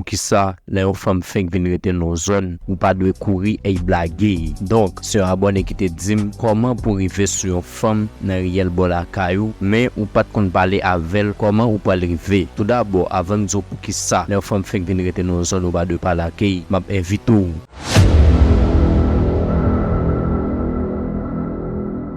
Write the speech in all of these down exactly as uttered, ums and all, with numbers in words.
Poukisa lè yon fanm fenk vin rete nan yon zòn, ou pa dwe kouri èy blage? Donk, se yon abòne ki te di m kòman pou rive sou yon fanm nan riyèl bò lakay ou, men ou pa t konn pale avè l, kòman ou pral rive? Toudabò, avan m di w poukisa lè yon fanm fenk vin rete nan yon zòn ou pa dwe pale ak li, m ap envite w.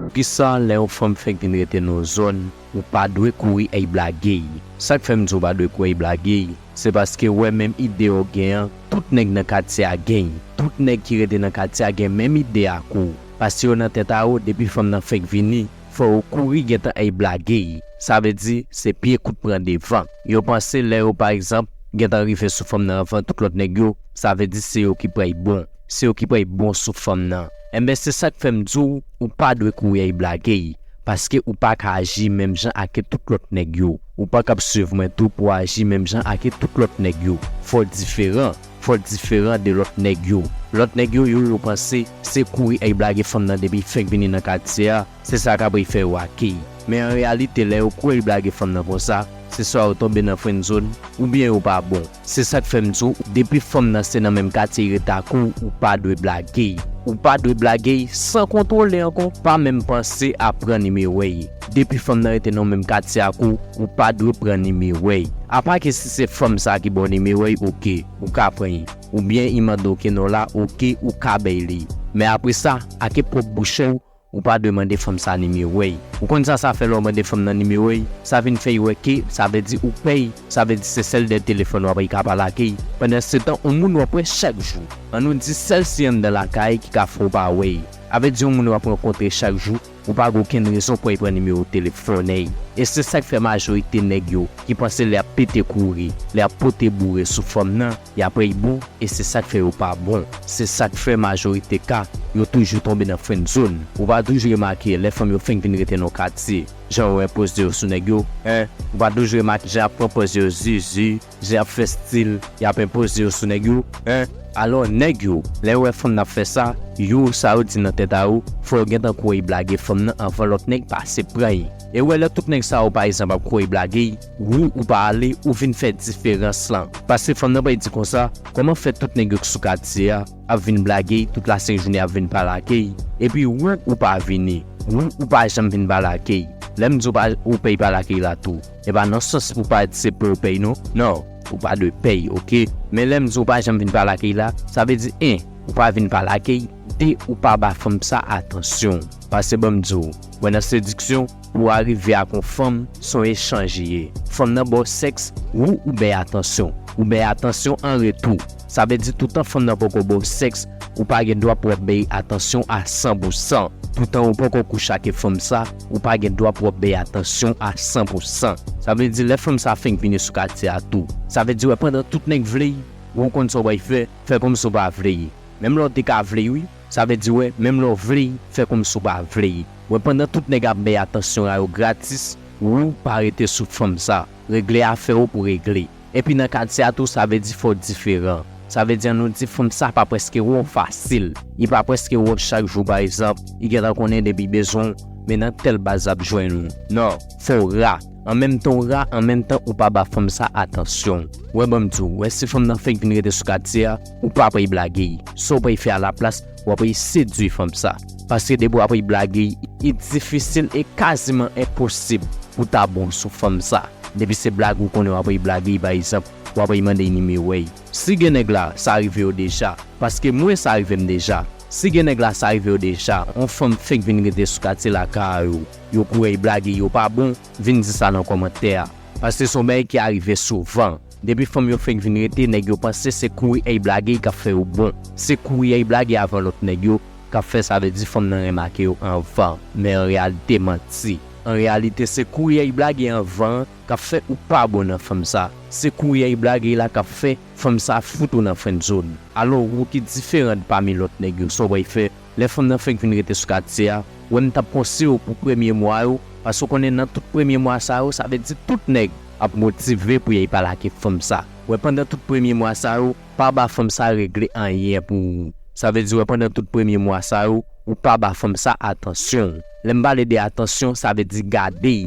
Poukisa lè yon fanm fenk vin rete nan yon zòn, ou pa dwe kouri èy blage? Sa k fè m di w pa dwe kouri èy blage, se paske w wè menm ide yo gen an, tout nèg nan katye a gen. Tout nèg ki rete nan katye a gen menm ide ak ou. Paske yo nan tèt a yo, depi fanm nan fenk vini, fò yo kouri gentan èy blage. Sa vle di, se pye kout pran devan. Yo panse lè yo, pa egzanp, gentan rive sou fanm nan anvan tout lòt nèg yo, sa vle di se yo ki pral bon. Se yo ki pral bon sou fanm nan. Enben, se sa k fè m di w, ou pa dwe kouri èy blage. Paske ou pa ka aji menm jan ak tout lòt nèg yo. Ou pa kab swiv mwen tou pou w aji menm jan ak tout lòt nèg yo. Fò w diferan. Fò w diferan de lòt nèg yo. Lòt nèg yo, yo, yo panse se kouri èy blage fanm nan depi fenk vini nan katye a, se sa k ap fè yo ak li. Men an reyalite, lè yo kouri èy blage fanm nan konsa, se swa yo tonbe nan friendzone, oubyen yo pa bon. Se sa k fè m di w, depi fanm nan se nan menm katye li rete ak ou, ou pa dwe blage. Ou pa dwe blage san kontwole ankò, pa menm panse a pran nimewo l. Depi fanm nan rete nan menm katye ak ou, ou pa dwe pran nimewo l. Apa ke si se fanm sa ki ba w nimewo l, oke, ou ka pran l. Oubyen li mande w ki non la, oke, ou ka bay li. Men apre sa, ak pwòp bouch ou, ou pa dwe mande fanm sa nimewo l. Ou konn sa sa fè lè w mande fanm nan nimewo l? Sa vin fè l wè ke, sa vle di ou pè l, sa vle di se sèl dèyè telefòn w ap ka pale ak li. Pandansetan, yon moun w ap wè chak jou. Ann nou di sèl si anndan lakay ki ka fè w pa wè l. Sa vle di yon moun w ap rankontre chak jou, ou pa gen okenn rezon pou w pran nimewo telefòn l. E se sa k fè majorite nèg yo ki panse lè y ap pete kouri, lè y ap pote boure sou fanm nan, y ap rèy bon, e se sa k fè yo pa bon. Se sa k fè majorite ka, yo toujou tonbe nan friendzone. Ou pa toujou remake lè fanm yo fenk vin rete nan yon katye, jan yo enpoze yo sou nèg yo, en? Ou pa toujou remake jan y ap pran pòz yo zizi, jan y ap fè stil, y ap enpoze yo sou nèg yo, en? Alò, nèg yo, lè yo wè fanm nan ap fè sa, yo, sa yo di nan tèt a yo, fò yo gentan kouri blage fanm nan anvan lòt nèg pase pran l. E w wè lè tout nèg sa yo, pa egzanp, ap kouri blage l, ou, ou pa ale, ou vin fè diferans lan. Paske fanm nan pral di konsa, kòman fè tout nèg yo k sou katye a ap vin blage l, tout lasent jounen ap vin pale ak li, epi ou, ou pa vini, ou, ou pa janm vin pale ak li? Lè m di w pa, ou pè l pale ak li la tou, e pa nan sans pou pa di se pou w pè l non. Non, ou pa dwe pè l, oke? Men lè m di w pa janm vin pale ak li la, sa vle di, en, ou pa vin pale ak li, de, ou pa ba fanm sa atansyon. Paske ban m di w, wè nan sediksyon, pou w arive ak yon fanm, se yon echanj li ye. Fanm nan ba w sèks, ou, ou bay atansyon. Ou bay atansyon an retou. Sa vle di toutan fanm nan poko ba w sèks, ou pa gen dwa pou w ap bay atansyon a san pou san. Toutan ou poko kouche ak fanm sa, ou pa gen dwa pou w ap bay atansyon a san pou san. Sa vle di lè fanm sa fenk vini sou katye a tou. Sa vle di wè pandan tout nèg vle l, ou konn sa w bay fè, fè kòmsi w pa vle l. Menm lè w te ka vle l wi, sa vle di wè, menm lè w vle l, fè kòmsi w pa vle l. Wè pandan tout nèg ap bay atansyon a yo gratis, ou pa rete sou fanm sa. Regle afè w pou regle. Epi nan katye a tou, sa vle di fò w diferan. Sa vle di ann nou di fanm sa pa prèske wè w fasil. Li pa prèske wè w chak jou, pa egzanp, li gentan konnen depi l bezwen w, men nan tèl baz l ap jwenn ou. Non, fò w ra. An menm tan w ra, an menm tan ou pa ba fanm sa atansyon. Wè ban m di w, wè si fanm nan fenk vin rete sou katye a, ou pa pral blage l. Sa w pral fè a laplas, w ap pral sedui fanm sa. Paske depi w ap pral blage l, li difisil e kaziman enposib pou w ta bon sou fanm sa. Depi se blag ou konnen w ap pral blage l, pa egzanp, w ap pral mande l nimewo l. Si gen nèg la, sa rive yo deja, paske mwen sa rive m deja. Si gen nèg la, sa rive yo deja, yon fanm fenk vin rete sou katye lakay yo, yo kouri blage l, yo pa bon, vin di sa nan kòmantè a. Paske se yon bagay ki arive souvan. Depi fanm yo fenk vin rete, nèg yo panse se kouri èy blage l k ap fè yo bon. Se kouri èy blage l avan lòt nèg yo k ap fè sa vle di fanm nan remake yo anvan. Men an reyalite, manti. An reyalite, se kouri èy blage l anvan an k ap fè ou pa bon nan fanm sa. Se kouri èy blage l la k ap fè fanm sa fout ou nan friendzone. Alò, ou ki diferan pami lòt nèg yo, sa w pral fè? Lè fanm nan fenk vin rete sou katye a, wè m t ap konseye w pou premye mwa yo, paske w konnen nan tout premye mwa sa yo, sa vle di tout nèg ap motive pou y al pale ak fanm sa. Wè pandan tout premye mwa sa yo, pa ba fanm sa regle anyen pou ou. Sa vle di wè pandan tout premye mwa sa yo, ou pa ba fanm sa atansyon. Lè m pale de atansyon, sa vle di gade.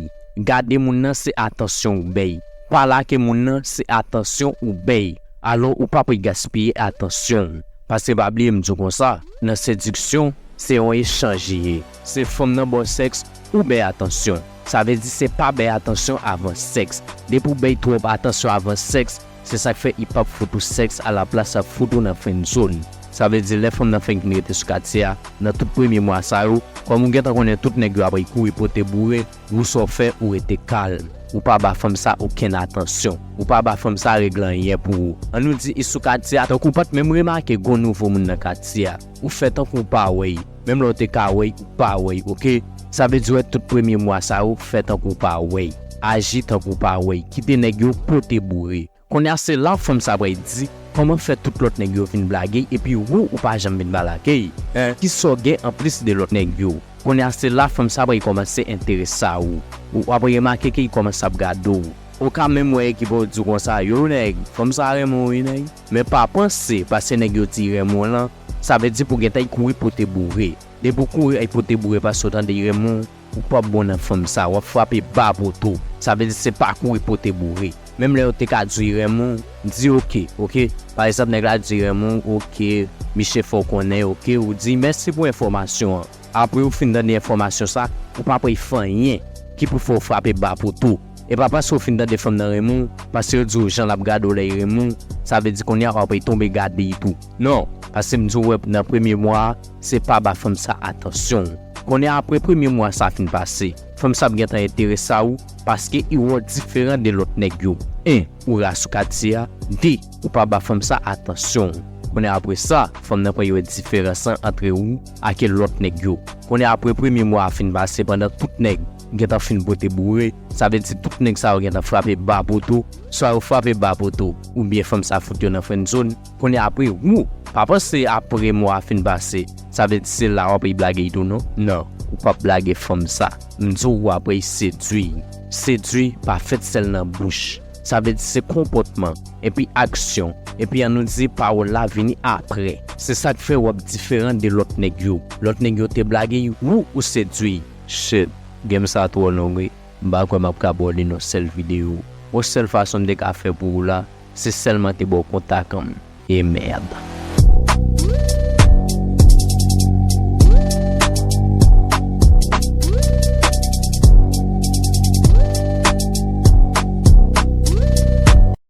Gade moun nan se atansyon ou bay. Pale ak moun nan se atansyon ou bay. Alò, ou pa pou gaspiye atansyon w. Paske pa bliye m di w konsa, nan sediksyon, se yon echanj li ye. Se fanm nan ba w sèks, ou bay atansyon. Sa vle di se pa bay atansyon avan sèks. Depi w bay twòp atansyon avan sèks, se sa k fè li p ap fout ou sèks, alaplas l ap fout ou nan friendzone. Sa vle di lè fanm nan fenk vin rete sou katye a, nan tout premye mwa sa yo, kòm ou gentan konnen tout nèg yo ap kouri pote boure, ou sa w fè, ou rete kalm. Ou pa ba fanm sa okenn atansyon. Ou pa ba fanm sa regle anyen pou ou. Ann nou di li sou katye a, tankou w pa t menm remake gon nouvo moun nan katye a. Ou fè tankou w pa wè l. Menm lè w te ka wè l, ou pa wè l, oke? Sa vle di w wè tout premye mwa sa yo, fè tankou w pa wè l. Aji tankou w pa wè l. Kite nèg yo pote boure. Kounye a se la fanm sa pral di, kòman fè tout lòt nèg yo vin blage l epi ou, ou pa janm vin blage l? Hein? Kisa w gen anplis de lòt nèg yo? Kounye a se la fanm sa pral kòmanse enterese a ou. Ou ap remake ke li kòmanse ap gade w. Ou ka menm wè ki pou di w konsa, yo nèg, fanm sa renmen w wi nèg. Men pa panse, paske nèg yo di renmen w lan, sa vle di pou gentan kouri pote boure. Depi w kouri al pote boure paske w tande renmen w, ou p ap bon nan fanm sa, w ap frape ba poto. Sa vle di se pa kouri pote boure. Menm lè yo te ka di w renmen w, di oke, oke. Pa egzanp, nèg la di renmen w, oke, miche fè w konnen, oke, ou di mèsi pou enfòmasyon an. Apre ou fin tande enfòmasyon sa, ou pa pral fè anyen ki pou fè w frape ba poto. E pa paske w fin tande fanm nan renmen w, paske yo di w jan l ap gade w lè li renmen w, sa vle di kounye a w ap tonbe gade li tou. Non, paske m di w wè nan premye mwa a, se pa ba fanm sa atansyon. Kounye a apre premye mwa sa fin pase, fanm sa ap gentan enterese a ou paske li wè w diferan de lòt nèg yo. En, ou ra sou katye a, de, ou pa ba fanm sa atansyon. Kounye a apre sa, fanm nan pral wè diferans lan ant ou ak lòt nèg yo. Kounye a apre premye mwa a fin pase pandan tout nèg gentan fin pote boure, sa vle di tout nèg sa yo gentan frape ba poto, swa yo frape ba poto, oubyen fanm sa fout yo nan friendzone. Kounye a apre ou, pa panse apre mwa a fin pase, sa vle di se la w ap blage l tou non. Non, ou p ap blage fanm sa. M di w w ap sedui. Sedui pa fèt sèl nan bouch. Sa vle di se konpòtman, epi aksyon, epi ann nou di pawòl la vini apre. Se sa k fè w ap diferan de lòt nèg yo. Lòt nèg yo te blage w, ou, ou sedui. Shit, game sa twò long wi. M pa kwè m ap ka ba w li nan sèl videyo. Yon sèl fason m te ka fè pou ou la, se sèlman te ba w kontak an m. E mèd.